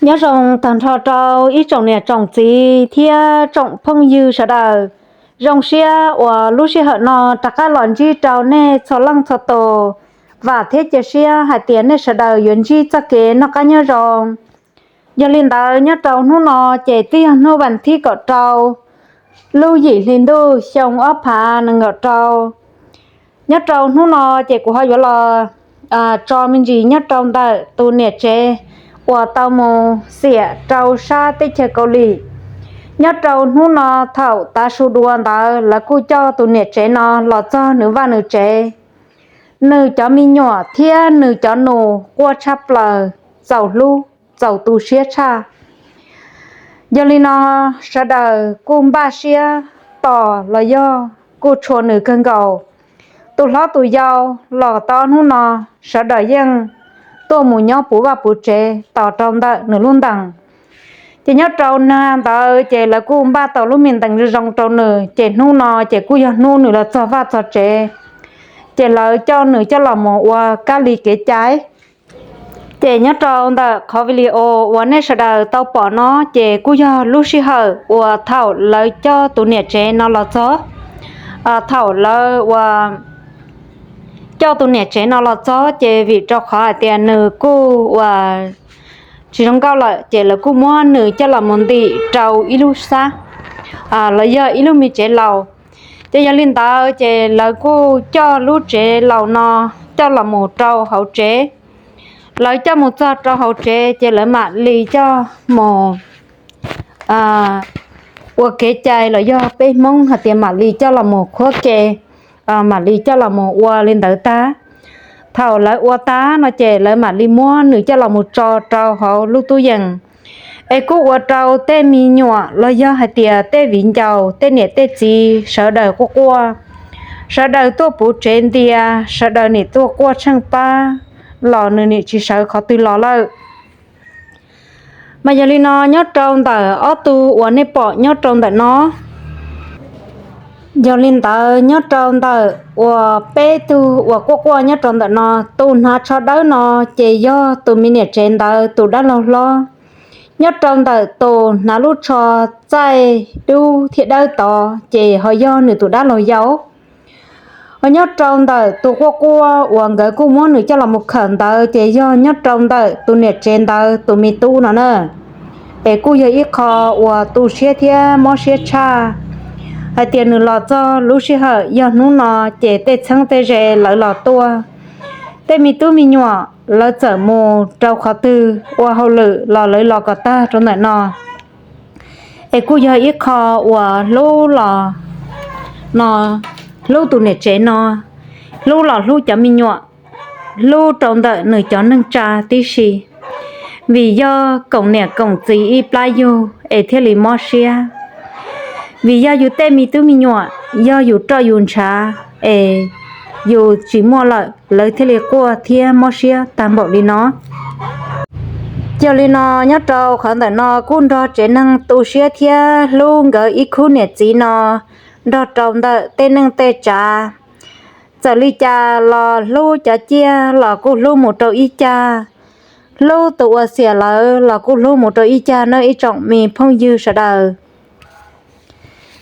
Nyob zoo tag nrho rau ib tsoom niam tsoom txiv thiab tsoom phooj ywg sawv daws. Zoo siab uas lub sij hawm no rov qab los ntsib rau nej txhua leej txhua tus. Vam thiab cia siab hais tias nej sawv daws yuav ntsib txoj kev noj qab nyob zoo. Yog li ntawd nyob rau hnub no ces twb yog hnub vas thib kaum rau lub yim hli ntuj xyoo ob phav nees nkaum rau. Nyob rau hnub no ces kuv ho yuav los tso me ntsis nyob rau ntawm tus niam tsev uas tau mus xiam rau sab teb chaws Kaus Lim. Nyob rau hnub no thaum tav su dua ntawd lawv kuj coj tus niam tsev no los txog nws vaj nws tsev. Nws cov me nyuam thiab nws cov nus quaj tshaj plaws, txaus hlub, txaus tu siab tshaj. Yog li no sawv daws kuj npaj siab tos los yog kuj tshua nws kawg nkaus. Tus hlob tus yau los tau ob hnub no sawv daws yeej tuaj mus nyob puv vaj puv tsev tos rau ntawm nws lub ntees. Ces nyob rau nag ntawd ces lawv kuj npaj tau lub me ntees zoo zoo rau nws, ces hnub no ces kuj yog hnub nws los txog vaj txog tsev, ces lawv coj nws coj los mus ua kab li kev cai. Ces nyob rau ntawm qhov video uas nej sawv daws tau pom no ces kuj yog lub sij hawm uas thaum lawv coj tus niam tsev no los txog, thaum lawv uas coj tus niam tsev no los txog ces vim rau qhov hais tias nws kuj uas tsis zoo nkauj lawm ces lawv kuj muab nws coj los mus ntim rau ib lub xab los yog ib lub me tsev laus. Ces yog li ntawd ces lawv kuj coj lub tsev laus no coj los mus rau hauv tsev. Lawv coj mus txog rau hauv tsev ces lawv mam li coj mus ua kev cai los yog peb Hmoob hais tias mam li coj los mus qhuab ke, mam li coj los mus ua li ntawd tag. Thaum lawv ua tag no ces lawv mam li muab nws coj los mus tso rau hauv lub tub yees. Es kuj ua rau tej me nyuam los yog hais tias tej viv ncaus tej niam tej txiv sawv daws quaj quaj, sawv daws tuaj puv tsev ntias, sawv daws nim tuaj quaj tsheej pab los nws nim tsis sawv qhov twg los lawm. Mas yog li no nyob rau ntawm ob tug uas nej pom nyob rau ntawm no, yog li ntawd nyob rau ntawm uas peb tug uas quaj quaj nyob rau ntawm no, tus hnav tsho dawb no ces yog tus me niam tsev ntawd tus dab laug hlob. Nyob rau ntawm tus hnav lub tsho txaij dub thiab dawb tod ces ho yog nws tus dab laug yau. Ho nyob rau ntawm tus quaj quaj uas nkawd kuj muab nws coj los mus khawm ntawd ces yog nyob rau ntawm tus niam tsev ntawd tus me tub no na. Es kuj yog ib qho uas tu siab thiab mob siab tshaj, hais tias nws los txog lub sij hawm yog hnub no ces tej txheeb tej ze lawv los tuaj, tej me tub me nyuam lawv txawm mus rau qhov twg ua hauj lwm los lawv los kom tag rau ntawm no. Es kuj yog ib qho uas hlub los no, hlub tus niam tsev no, hlub los hlub cov me nyuam, hlub rau ntawm nws cov neej tsa tib si. Vim yog koom niam koom txiv ib plab yug es thiaj li mob siab. Vim yog yus tej me tub me nyuam yog yus roj yus ntshav es yus tsis muaj lawm lawv thiaj li quaj thiab mob siab tag npaum li no. Yog li no nyob rau qhov ntawm no kuj nrog tsev neeg tu siab thiab hlub nkawd ib khub niam txiv no nrog rau ntawm tej neej tej tsav. Txawm li cas los hlub cov ciaj los kuj hlub mus rau ib cag, hlub tus uas xiam lawv los kuj hlub mus rau ib cag nawb ib tsoom me phooj ywg sawv daws.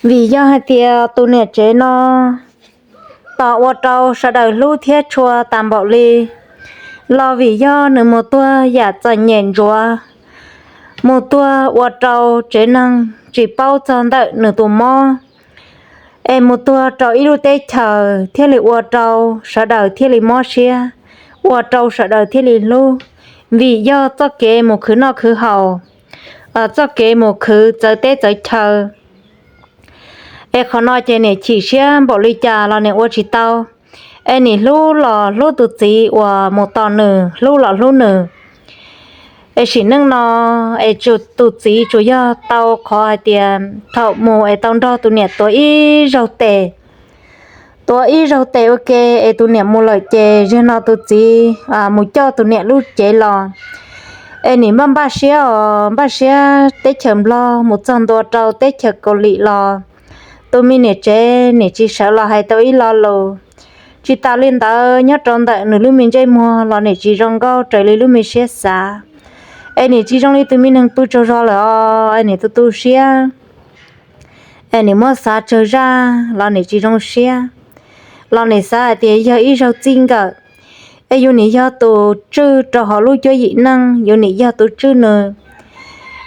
Vim yog hais tias tus niam tsev no tos ua rau sawv daws hlub thiab tshua tas npaum li, los vim yog nws mus tuag yam txom nyem ntsuav, mus tuag ua rau tsev neeg tsis paub txog ntawm nws tus mob, es mus tuag rau ib lub teb chaws thiaj li ua rau sawv daws thiaj li mob siab, ua rau sawv daws thiaj li hlub. Vim yog txoj kev mus khwv noj khwv haus, txoj kev mus khwv txawv teb txawv chaw, es qhov no ces nim chim siab npaum li cas los nim ua tsis tau. Es nim hlub los hlub tus txiv uas mus tos nws, hlub los hlub nws. Es sim neej no es tus txiv tsuas yog tau qhov hais tias thaum mus es tau nrog tus niam tuav ib zaug tes, tuav ib zaug tes ua ke, es tus niam mus lawm ces zaum no tus txiv mus coj tus niam lub cev los. Es nim npaj npaj siab os, npaj siab teb chaws Nplog mus txog ntua rau teb chaws Kaus Lim los tus me niam tsev nim tsis sawv los hais tau ib lo lus. Tsis tas li ntawd nyob rau ntawm nws lub me ntsej muag los nim tsis zoo nkauj raws li lub me siab xav. es nim tsis zoo li tus me neeg pw tsaug zog lawm os, es nim tu tu siab, es nim muab xav tsawg zaj los nim tsis zoo siab, los nim xav hais tias yog ib zaug txij nkawm, es yus nim yog tus tswj rau hauv lub cuab yim neej, yus nim yog tus tswj nws,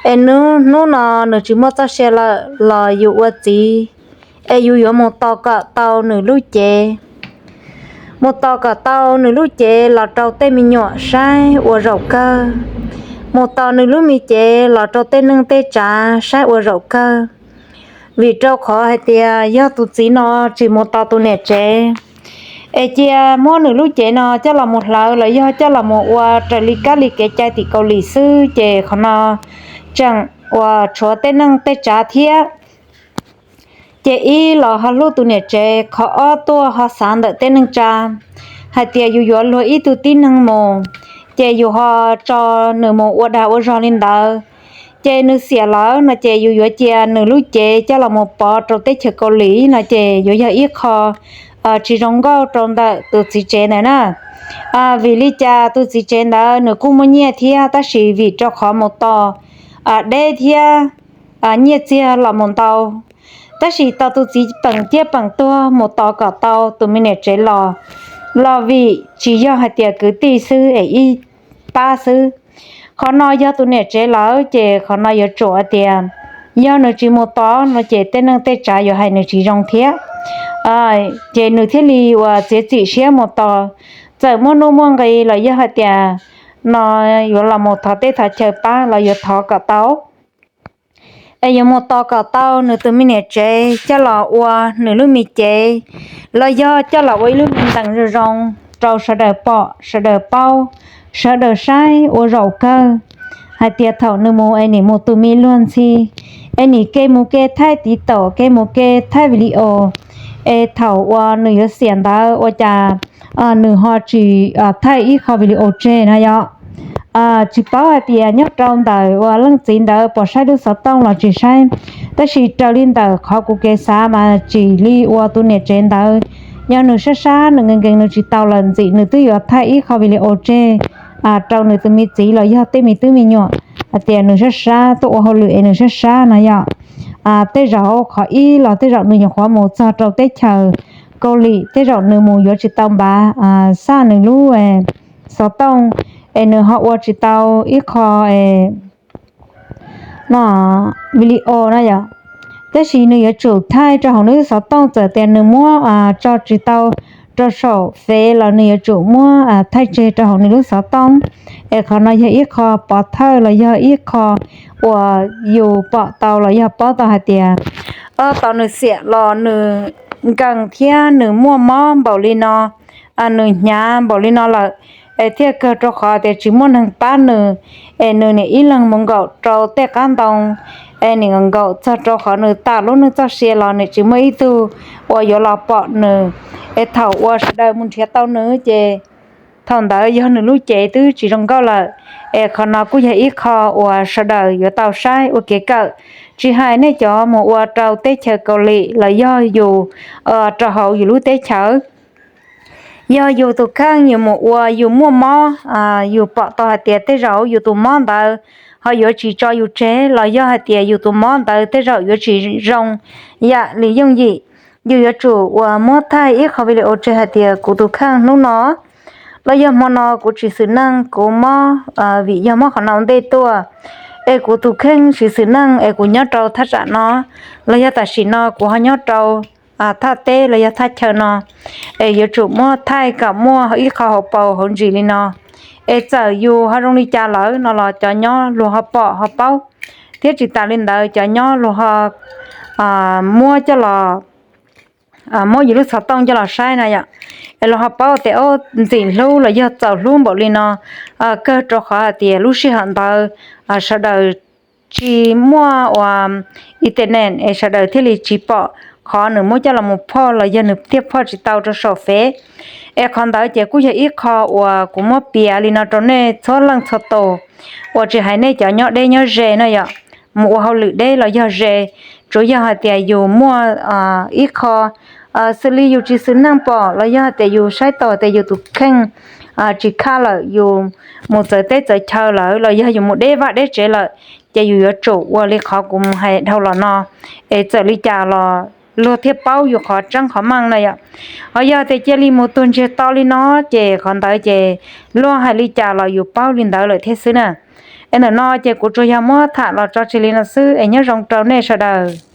es hnub no nws tsis muaj txoj sia lawm los yus ua txiv, es yus yuav mus tos kom tau nws lub cev, mus tos kom tau nws lub cev los rau tej me nyuam saib ua zaum kawg, mus tos nws lub me cev los rau tej neej tej tsav saib ua zaum kawg. Vim rau qhov hais tias yog tus txiv no tsis mus tos tus niam tsev, es cia muab nws lub cev no coj los mus hlawv los yog coj los mus ua raws li kab li kev cai tim Kaus Lim xwb, ces qhov no tseem uas tshuav tej neej tej tsav thiab. Ces ib los ho hlub tus niam tsev, qhov ob tuaj ho xav ntawm tej neej tsa hais tias yus yuav luag ib tug tib neeg mus, ces yus ho tso nws mus ua dag ua zog li ntawd, ces nws xiam lawm no ces yus yuav cia nws lub cev coj los mus pov rau teb chaws Kaus Lim no ces yuav yog ib qho tsis zoo nkauj rau ntawm tus txiv tsev ntawd na. Vim li cas tus txiv tsev ntawd nws kuj muaj nyiaj thiab, tab sis vim rau qhov mus tos deb thiab nyiaj txiag los mus ntau, tab sis tos tus txiv peem ciaj peem tuag mus tos kom tau tus me niam tsev los, los vim tsis yog hais tias kwv tij xwb es ib pab xwb. Qhov no yog tus niam tsev lawm ces qhov no yuav tsum hais tias yog nws tsis mus tos no ces tej neej tej tsav yuav hais nws tsis zoo thiab, ces nws thiaj li uas txiav txim siab mus tos. Txawm muaj nuj muaj nqis los yog hais tias no yuav los mus thov teb thov chaw pab los yuav thov kom tau, es yuav mus tos kom tau nws tus me niam tsev coj los ua nws lub me cev, los yog coj los ua ib lub me ntees zoo zoo rau sawv daws pom sawv daws paub, sawv daws saib ua zaum kawg hais tias thaum nws mus es nim mus tus me luag ntxhi, es nim ke mus ke thaij tiv taum ke mus ke thaij video, es thaum uas nws yuav xiam ntawd ua cas nws ho tsis thaij ib qho video tseg no yom. Tsis paub hais tias nyob rau ntawm uas leej txiv ntawd puas saib lub xov tooj los tsis saib, tab sis raws li ntawm qhov kuv kev xav mas tsim li uas tus niam tsev ntawd, yog nws sab sab nws nkees nkees nws tsis tau lawm ntxim nws twb yuav thaij ib qho video tseg rau nws tus me txiv los yog tej me tub me nyuam hais tias nws sab sab tuaj ua hauj lwm es nws sab sab no yom. Tej zaum qhov ib los tej zaum nws nyuam qhuav mus txog rau teb chaws Kaus Lim, tej zaum nws mus yuav tsis tau npav xaj nws lub xov tooj, es nws ho ua tsis tau ib qho no video na yom. Tab sis nws yuav tsum thaij rau hauv nws lub xov tooj, txawm tias nws muab tso tsis tau rau saum fev los nws yuav tsum muab thaij tseg rau hauv nws lub xov tooj. Es qhov no yog ib qho pov thawj los yog ib qho uas yus pom tau los yog paub tau hais tias tos nws xiam los nws nkees thiab nws muaj mob npaum li no, nws hnyav npaum li no lawm, es thiaj kawg rau qhov tias tsis muaj neeg pab nws, es nws nim ib leeg mus nkaum rau tej qab ntoo, es nim nkaum txog rau qhov nws tas lub neej txoj sia los nim tsis muaj ib tug uas yuav los pom nws. Es thaum uas sawv daws mus nrhiav tau nws ces thaum ntawd yog nws lub cev twb tsis zoo nkauj lawm. Es qhov no kuj yog ib qho uas sawv daws yuav tau saib ua kev kawm, tsis hais nej cov mus ua rau teb chaws Kaus Lim los yog yus rau hauv yus lub teb chaws. Yog yus tus kheej yus mus ua yus muaj mob, yus pom tau hais tias tej zaum yus tus mob ntawd ho yuav tsis tso yus tseg los yog hais tias yus tus mob ntawd tej zaum yuav tsis zoo yam li yooj yim, yus yuav tsum uas muab thaij ib qho video tseg hais tias kuv tus kheej hnub no los yog hmo no kuv tsis xwm neej, kuv mob vim yog mob qhov no ua ntej tuaj, es kuv tus kheej tsis xwm neej es kuv nyob rau thaj tsam no, los yog tam sim no kuv ho nyob rau thaj teb los yog thaj chaw no. Es yuav tsum muab thaij kom muaj ib qho hauv paus hauv ntsis li no, es txawm yus ho zoo li cas lawm no los cov nyob luag ho pom ho paub, thiab tsis tas li ntawd cov nyob luag ho muab coj los muab yus lub xov tooj coj los saib na yom, es luag ho paub tias ntxim hlub los yog txaus hlub npaum li no, kawg rau qhov hais tias lub sij hawm ntawd sawv daws tsis muaj uas internet es sawv daws thiaj li tsis pom qhov nws muab coj los mus phoj los yog nws thiaj phoj tsis tau rau saum fev. Es qhov ntawd ces kuj yog ib qho uas kuv muab piav li no rau nej txhua leej txhua tus, uas tsis hais nej cov nyob deb nyob ze no yom, mus ua hauj lwm deb los yog ze, tsuav yog hais tias yus muaj ib qho xws li yus tsis xwm neej pom los yog hais tias yus saib tau tias yus tus kheej tsis khaj lawm, yus mus txawv teb txawv chaw lawm los yog yus mus deb vaj deb tsev lawm, ces yus yuav tsum ua li qhov kuv mus hais dhau los no, es txawm li cas los luag thiaj paub yus qhov tseeb qhov meej na yom. Ho yog tias cia li mus tuag ntsiag to li no, ces qhov ntawd ces luag hais li cas los yus paub li ntawd lawm thiab xwb na. Es ntawm no ces kuv tsuas yog muab tham los tso tseg li no xwb, es nyob zoo rau nej sawv daws.